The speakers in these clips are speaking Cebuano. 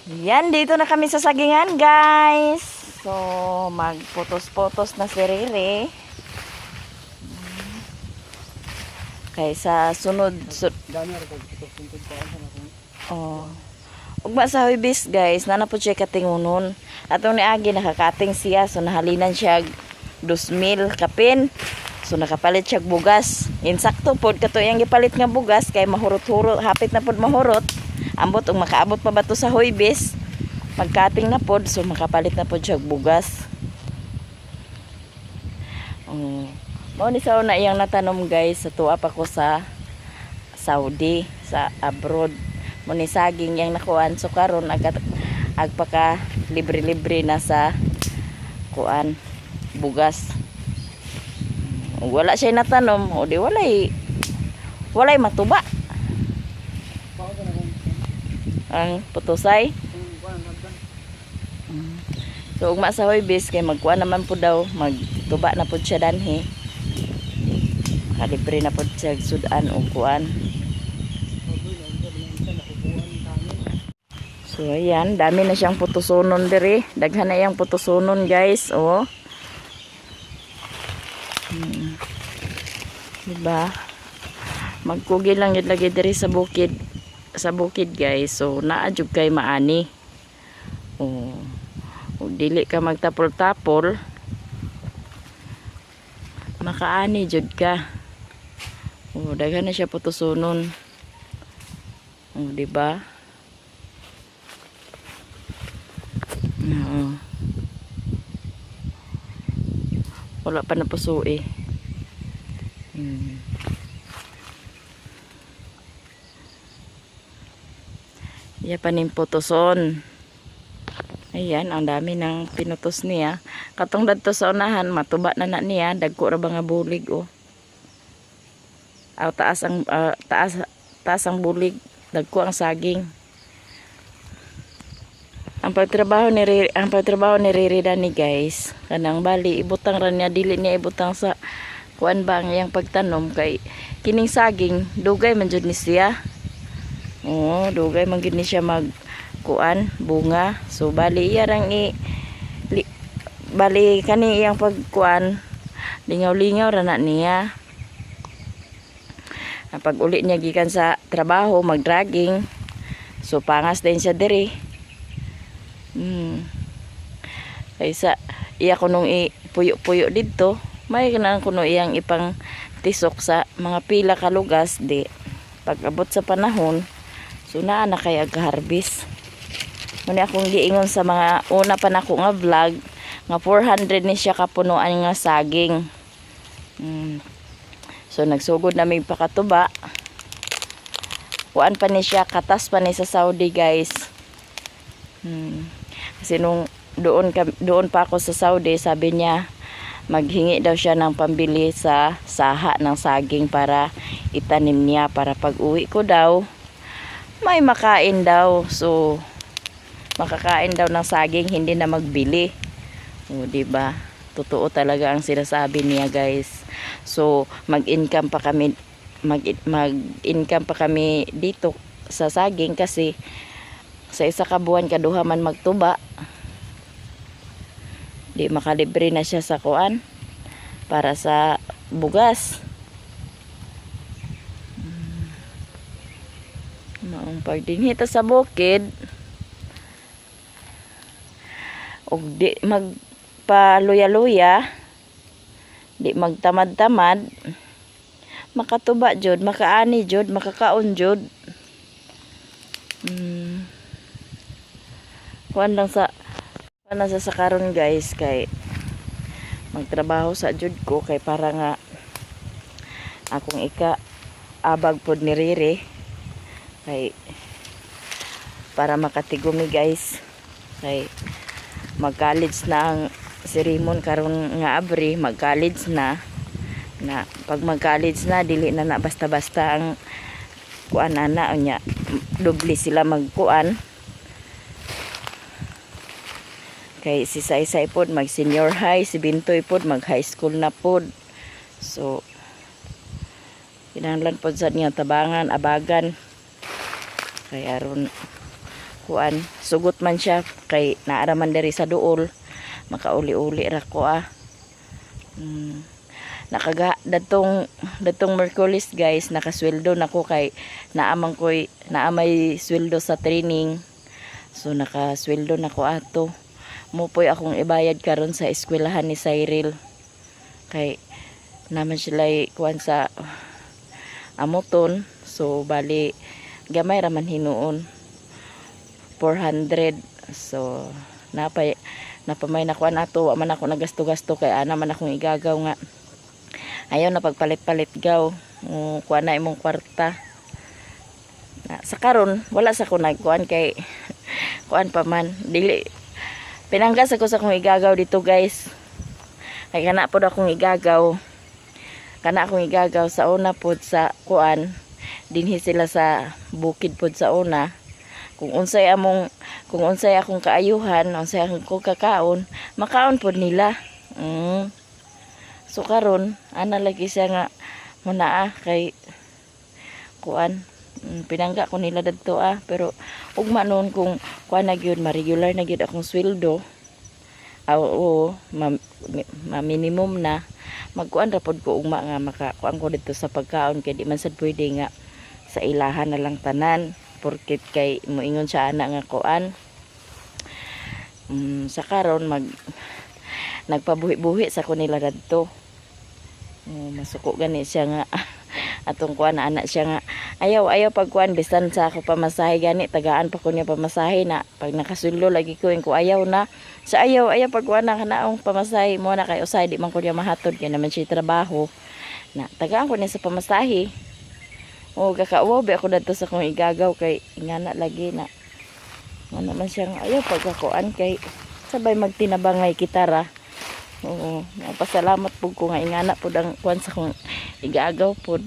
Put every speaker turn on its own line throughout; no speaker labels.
Yan, dito na kami sa sagingan, guys. So, magputos-putos na si Rere. Kay sa sunod,
Dami ra kag putos pa sa akong.
Oh. Ugma sa Huwebes, guys, nana po siya katingunon. Atong niagi nakakating siya, so nahalinan siya 2,000 kapin. So nakapalit siya og bugas. Insakto pod kato iyang gipalit nga bugas kay mahurot-hurot, hapit na pod mahurot. Ambot og makaabot pa ba to sa Huwebes? Magkating na pod, so makapalit na pod siya og bugas. Oh. Mao ni sa una iyang natanom, guys, sa tuwa pa ko sa Saudi, sa abroad. Mo ni saging yang nakuan, so karon agpaka libre-libre na sa kuan, bugas. Wala siya natanom, o di walay matuba
Pao ka na kung
ang putusay.
kung kuan hagdan.
So ugma sa Huwebes kay magkuan naman po daw, magtuba na pud siya danhi. Kalibre na pud siya sudan og kuan. So ayan, dami na siyang putusonon diri. Daghan na iyang putusonon, guys, oh. Diba? Magkugi lang yun lagi diri sa bukid, guys. So naa jud kay maani. Oh. Ug dili ka magtapol-tapol, makaani jud ka. Oh, daghan na siya putusonon. Oh, di ba? Oo. Wala pa napuso eh. Iya pa ning putuson. Ayan, ang dami ng pinutos niya. Katong dadto sa unahan, matuba na na niya. Dagko ra ba nga bulig, oh. Aw, taas ang taas taas ang bulig. Dagko ang saging. Ang pagtrabaho ni Riri Dani, guys, kanang bali ibutang ra niya, dili niya ibutang sa kuan ba ang iyang pagtanom kay kining saging dugay man jud ni siya. Oo, dugay man gid ni siya mag kuan, bunga. So bali iya rang bali kani iyang pagkuan, lingaw-lingaw ra na niya. Ang pag uli niya gikan sa trabaho, magdragging. So pangas din siya diri. Kaysa iya kunong ipuyo-puyo didto, may kanang kuno iyang ipang tisok sa mga pila ka lugas di pag abot sa panahon, so naa na kay ag-harvest. Muna akong giingon sa mga una pa nako nga vlog nga 400 ni siya kapunuan nga saging. So nagsugod na may pakatuba. Kuan pa ni siya, katas pa ni sa Saudi, guys. Kasi nung doon pa ako sa Saudi, sabi niya maghingi daw siya ng pambili sa saha ng saging para itanim niya para pag uwi ko daw may makain daw. So makakain daw ng saging, hindi na magbili. O, di ba? Totoo talaga ang sinasabi niya, guys. So mag-income pa kami dito sa saging kasi sa isa ka buwan kaduha man magtuba. Di makalibre na siya sa kuan para sa bugas. Maong pagdinhita sa bukid og di magpaluya-luya, di magtamad-tamad, makatuba jud, makaani jud, makakaon jud. Kuan lang sa karon, guys, kay magtrabaho sa jud ko kay para nga akong ika abag pod ni Rere kay para makatigumi, guys, kay mag-college na ang si Raymond karon nga Abri, mag-college na na. Pag mag-college na, dili na na basta-basta ang kuan ana. Unya doble sila magkuan kay si Saysay pod mag senior high, si Bintoy pod mag high school na pod. So kinahanglan pod sad nga tabangan, abagan, kay aron kuan. Kuan, sugot man siya kay naara man diri sa duol. Makauli-uli ra ko ah. Nakaga datong Merkulis guys, nakasweldo nako kay naamang koy naamay sweldo sa training. So nakasweldo nako ato. Mupoy akong ibayad karon sa eskwelahan ni Cyril. Kay naman sila kuan sa amoton. So bali gamay ra man hinuon. 400. So napay napamay na kuan ato, wa man ako nagasto-gasto kay ana man akong igagaw nga ayaw na pagpalit-palit gaw. Kuan na imong kwarta. Na, sa karon wala sa ko nagkuan kay kuan pa man dili pinanggas ako sa akong igagaw dito guys. Kay kana pod akong igagaw. Kana akong igagaw sa una pod sa kuan dinhi sila sa bukid pod sa una. Kung unsay among kung unsay akong kaayuhan, unsay akong kakaon, makaon pod nila. So karon ana lagi siya nga muna ah kay kuan pinangga ko nila dadto ah, pero ugma noon kung kuan na gyud, ma-regular na gyud akong sweldo. Ah, oo, ma minimum na magkuan ra pod ko ugma nga makakuan ko dito sa pagkaon kay di man sad pwede nga sa ilahan na lang tanan porket kay moingon siya ana nga kuan. Sa karon mag nagpabuhi-buhi sa ko nila dadto. Oh, masuko gani siya nga atong kuan na anak siya nga ayaw ayaw pagkuan bisan sa ako pamasahe gani tagaan pa ko niya pamasahe na pag nakasulo lagi ko ko ayaw na sa ayaw ayaw pagkuan na kanaong pamasahe mo na kay usay di man ko niya mahatod kay naman siya trabaho na tagaan ko niya sa pamasahe. O kakauwaw ba ako dadto sa akong igagaw kay ingana lagi na ano man siya nga ayaw pagkakuan kay sabay magtinabangay kitara. Oo, pasalamat pud ko nga ingana pud ang kuan sa akong igagaw pud.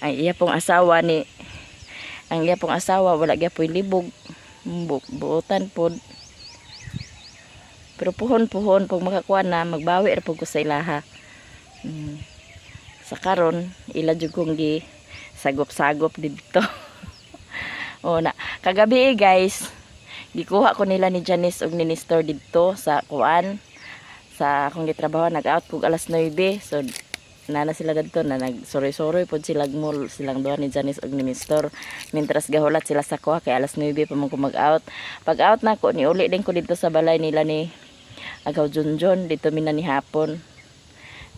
Ang iya pong asawa ni ang iya pong asawa wala gyapoy libog. Buotan pod. Pero puhon-puhon pag makakuha na magbawi ra pud ko sa ilaha. Sa karon ila jud kong gi sagop-sagop didto. O na kagabi eh, guys, gikuha ko nila ni Janice ug ni Nestor didto sa kuan sa akong gitrabaho. Nag-out kog alas 9, so nana sila didto na nagsuroy-suroy pod sila mall silang duha ni Janice ug ni Nestor mientras gahulat sila sa kuha kay alas 9 pa man ko mag-out. Pag out na ko niuli din ko didto sa balay nila ni Agaw Junjun dito mina ni hapon.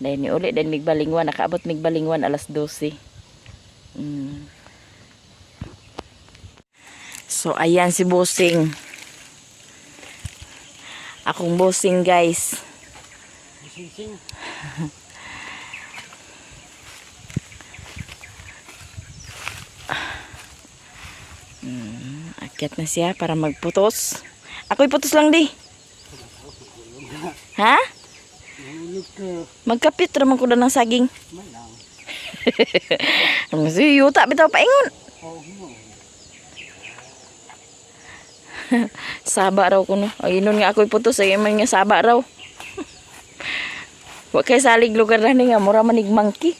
Dahil niuli din migbalingwan, nakaabot migbalingwan alas 12. So ayan si Bossing. Akong Bossing guys.
Sing-sing.
Akyat na siya para magputos. Ako'y putos lang di. Ha?
Nahulog ka.
Magkapit raman ko na ng saging.
Malang.
Ang yuta bitaw paingon.
Oo mo.
Saba raw kuno. Ay inon nga ako'y putos ay man nga saba raw. Wa kay salig lugar na ni nga mura manig monkey.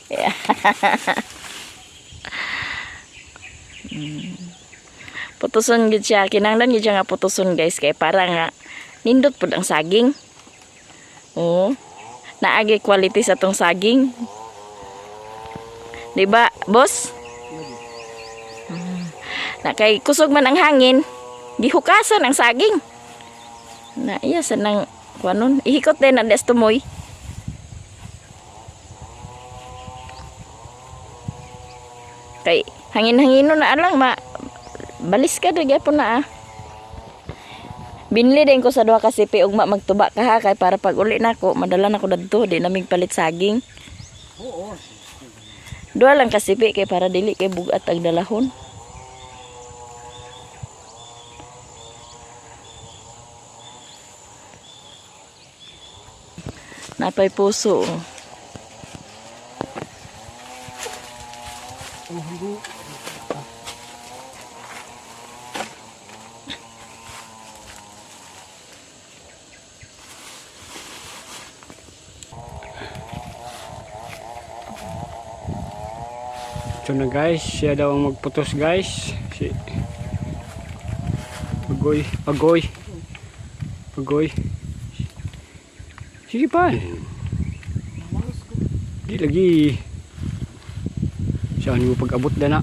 Putuson gid siya. Kinahanglan gid siya nga putuson guys kay para nga nindot pud ang saging. Oo. Naagi quality sa tong saging. Di ba, boss?
Lagi.
Na kay kusog man ang hangin, gihukasan ang saging. Na iya sa nang kuanon, ihikot din ang des tumoy. Kay hangin-hangino na alang ma balis ka do gyapon na ah. Binli din ko sa duha ka sipi ugma magtuba ka ha kay para pag uli nako madala nako dadto di namig palit saging.
Oo.
Duha lang ka sipi kay para dili kay bugat ang dalahon. Napay puso. Oh.
Oh, hindi. Ito na guys, siya daw ang magputos guys. Si Agoy, agoy. Agoy. Sige pa. Di lagi. Saan mo pag-abot na na?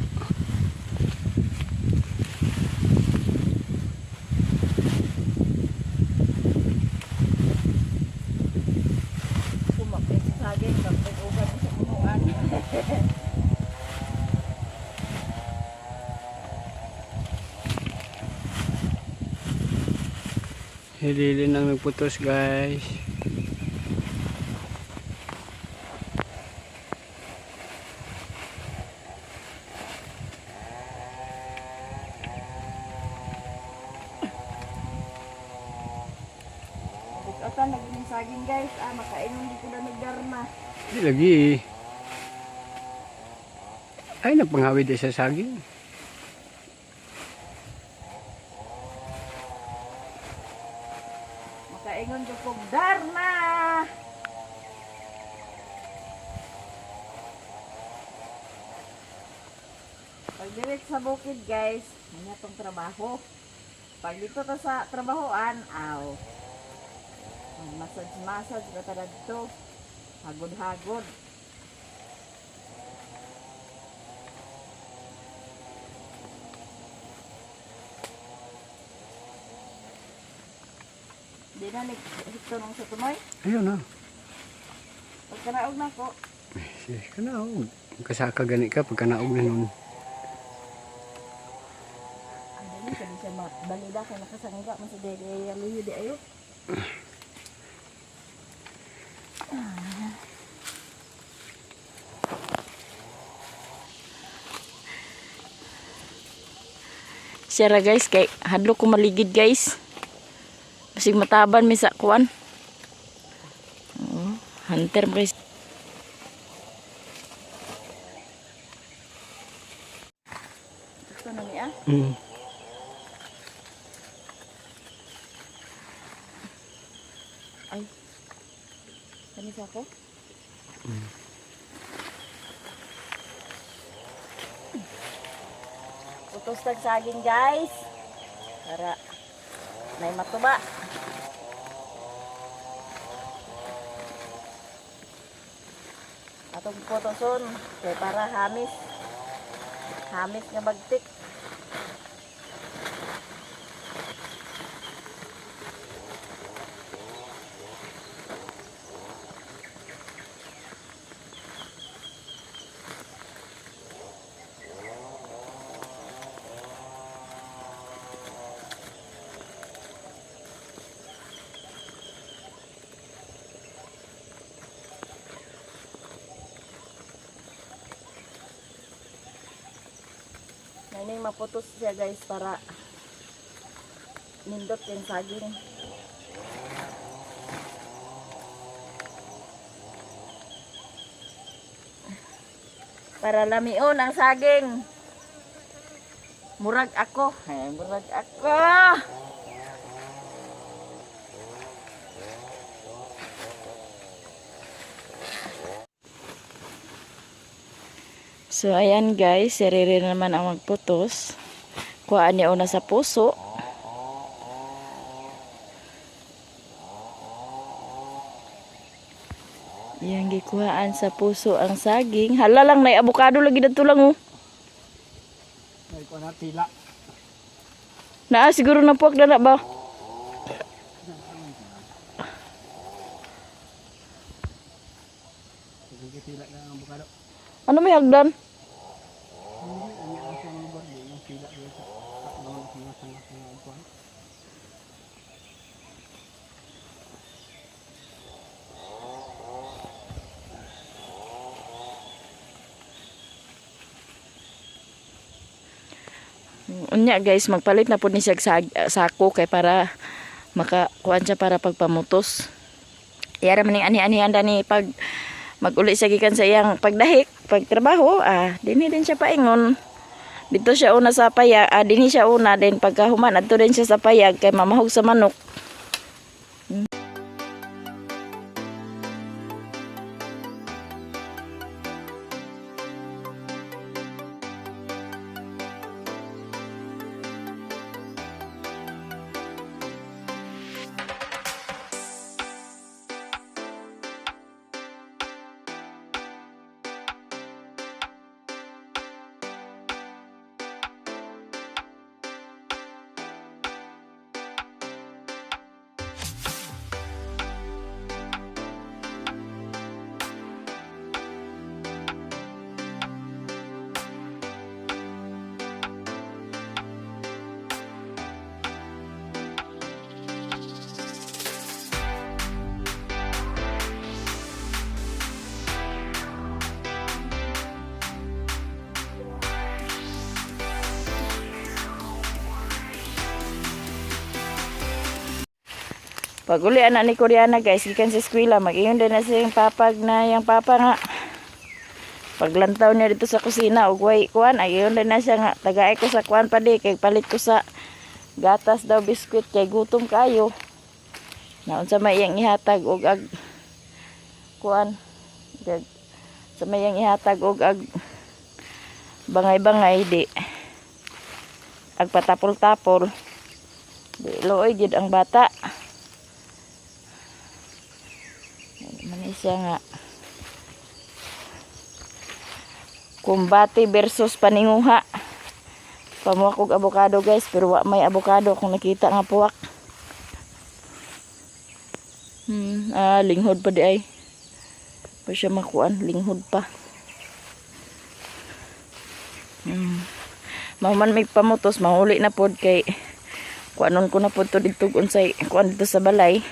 Sumapit sa saging, pagpag-ugan sa punuan.
Hililin ang nagputos guys.
Bukatan lagi ng saging guys. Ah, makainom di ko na nagdarma.
Di lagi. Ay, nagpanghawid sa saging.
Makaingon jud kog dharma. Pag dirit sa bukid guys, ano tong trabaho. Pag dito ta sa trabahoan, aw. Massage massage ka ta dito. Hagod-hagod. Di na nagtunong sa tumoy.
Ayun na.
Pagkanaog na ko.
Sige ka na. Oh. Kasaka gani ka pagkanaog na nun.
Ang dali sabi siya balida kay nakasangga man sa dede luyo di ayo. Siya ra guys kay hadlo ko maligid guys. Basig mataban mi sa kuan. Oo, hunter mo guys. Ito na niya. Ay. Kanis ako? Putos tag saging guys. Para may matuba. Atong putoson kay para hamis. Hamis nga bagtik. Ngayon maputos siya guys para nindot yung saging. Para lamion ang saging. Murag ako. Ay, murag ako. So ayan guys, si Riri naman ang magputos. Kuhaan niya una sa puso. Yang gikuhaan sa puso ang saging. Hala lang, nay abukado lagi dito lang oh.
Ay, ko na tila.
Naa siguro na puwak na ba?
Tila na ang abukado.
Ano may hagdan?
Hindi, ang asa ng lugar. Di, yung tila yun sa mga sanga-sanga upuan.
Unya guys, magpalit na po ni siya sako kay para makakuan siya para pagpamutos. Yara man ning ani-anihan ni pag maguli siya gikan sa iyang pagdahik, pagtrabaho, dinhi din siya paingon. Dito siya una sa payag, dinhi siya una din pagkahuman adto din siya sa payag kay mamahog sa manok. Pag uli anak ni Koreana, guys, gikan sa eskwela, mag-ingon din na siyang papag na yung papa nga. Paglantaw niya dito sa kusina, og way kuan, ay ingon din na siya nga, tagaay ko sa kuan pa di, kay palit ko sa gatas daw biskwit, kay gutom kayo. Naunsa may iyang ihatag og ag kuan, sa may iyang ihatag og ag bangay-bangay di ag patapol-tapol di looy gid ang bata. Man siya nga kumbate versus paninguha. Pamuak og abokado, guys, pero wa may abokado kung nakita nga puwak. Linghod pa di ay. Pa siya makuan, linghod pa. Mahuman may pamutos, mahuli na pod kay kuanon ko na pod to dito unsay kuan dito sa balay.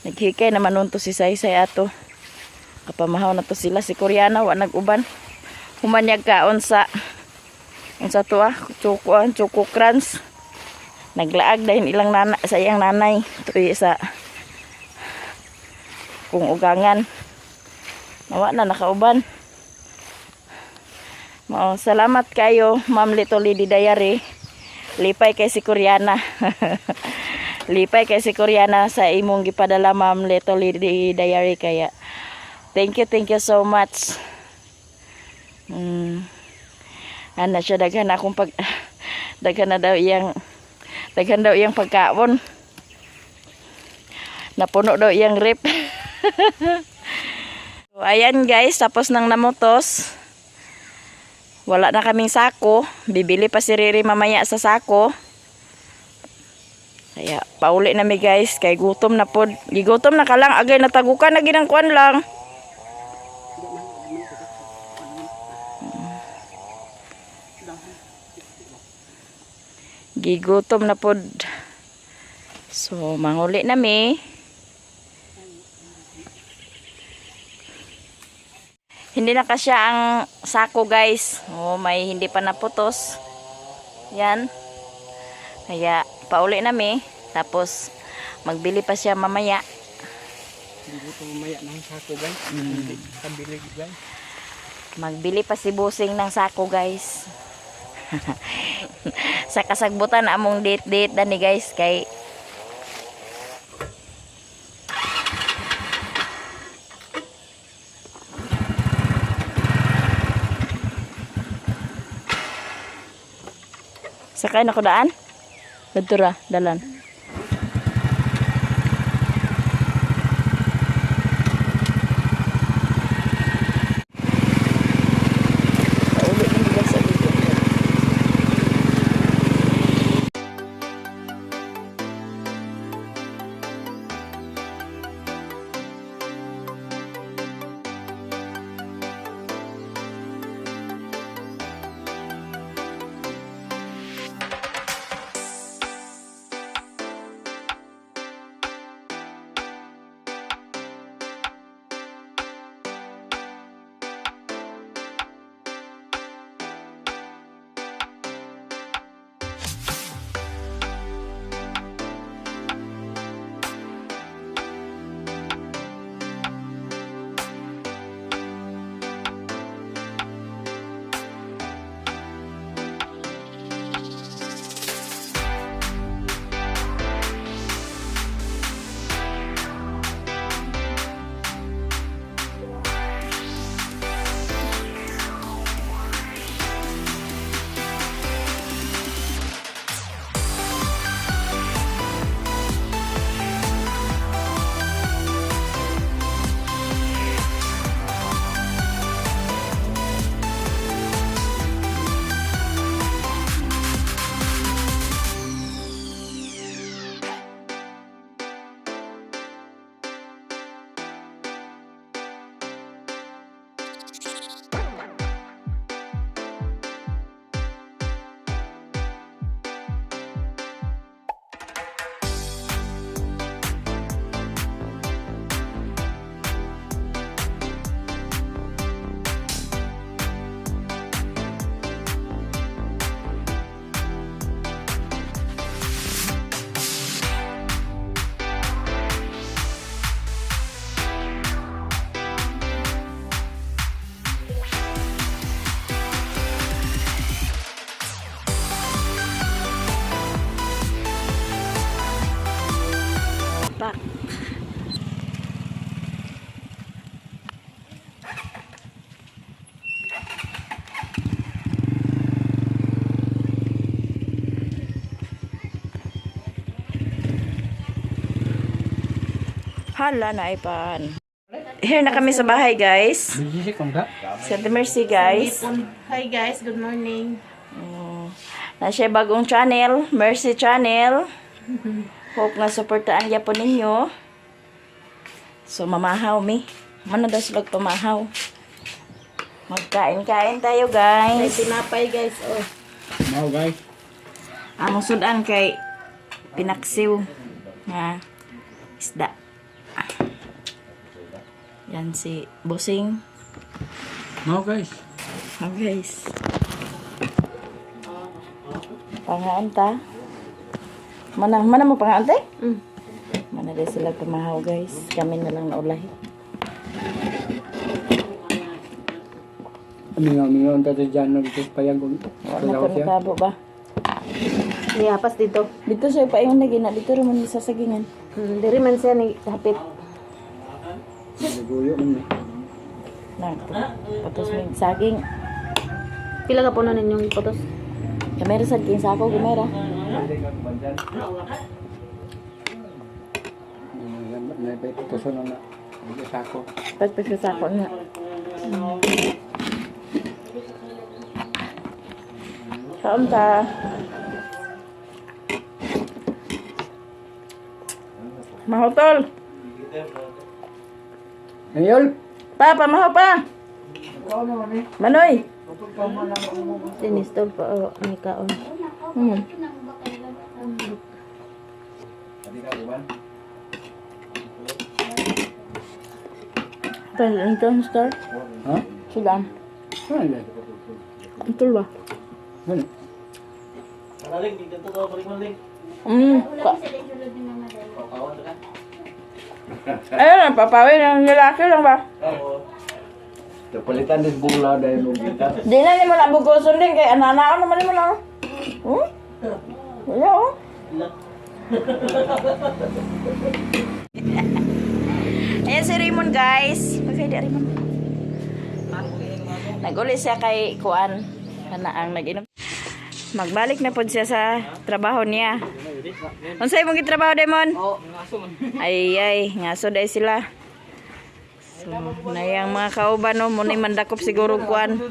Naghikay naman nun to si Saysay ato. Kapamahaw na to sila si Koreana wa nag-uban. Humanyag kaon sa unsa to ah, choco ah, choco crunch. Naglaag dahil ilang nana sa iyang nanay tuwi sa kung ugangan. Nawa na nakauban. Mao, salamat kayo, Ma'am Little Lady Diary. Lipay kay si Koreana. Lipay kay si Koreana sa imong gipadala, Ma'am Little Lady Diary, kaya thank you so much. Ana siya, daghan akong pag daghan na daw iyang daghan daw iyang pagkaon. Napuno daw iyang ref. So, ayan guys, tapos nang namutos. Wala na kaming sako. Bibili pa si Riri mamaya sa sako. Kaya pauli na mi, guys, kay gutom na pod. Gigutom na ka lang agay natagukan na ginang kuan lang.
Hindi man, hindi man ito. Ano?
Gigutom na pod. So manguli na mi. Hindi na kasya ang sako, guys. Oh, may hindi pa naputos. Yan. Kaya pauli na mi. Tapos magbili pa siya mamaya.
Hindi ko mamaya ng sako, guys. Hindi kabili, guys.
Magbili pa si Busing ng sako, guys. Sa kasagbutan among date-date dani, guys, kay sakay na ko daan. Dadto ra, dalan. Pauli na nila sa dito. Hala na ay pan. Here na kami sa bahay, guys.
Busy kung ka.
Sa Ate Mercy, guys.
Hi guys, good morning.
Na siya bagong channel, Mercy Channel. Hope nga suportaan gyapon ninyo. So mamahaw mi. Mano daw sila pamahaw. Magkain-kain tayo,
May
guys.
tinapay, guys, oh.
Mau guys.
Among sudan kay pinaksiw nga isda. Yan si Busing.
Mau guys.
Oh, guys. Pangaan ta. Mana mana mo pangaan te?
Mm.
Mana dai sila pamahaw, guys. Kami na lang naulahi.
Mingaw mingaw ang tatay dyan dito payag kung
Wala na ko nakabo ba?
Niyapas dito.
Dito siya pa yung nagina. Dito raman sa sagingan.
Diri man siya ni hapit.
Naguyo man eh.
Na, patos may saging.
Pila ka puno ninyong putos?
Kamera sa king sako, kamera.
Naipay na na. Dito sa ako.
Pagpag sa sako na. Kaon ta. Mahotol.
Ayol!
Pa, pamahaw pa. Manoy.
Sinistol pa oh, ni kaon.
Ito, ito, star.
Ha?
Sudan.
Ano yan?
Ito ba?
Ano?
Pa. Ayun, papawin ng lalaki lang ba?
Palitan din bula dahil mo kita.
Di na ni mo na bugoson din kay ananaan naman ni mo na. Hmm? Wala oh. Ayan si Raymond, guys. Okay, di Raymond. Naguli siya kay Kuan. Kana ang nag-inom. Magbalik na pod siya sa trabaho niya. Unsay imong gitrabaho, Demon? Ay ay, ngaso dai sila. So, nayang mga kauban no, muna'y mandakop siguro kuan.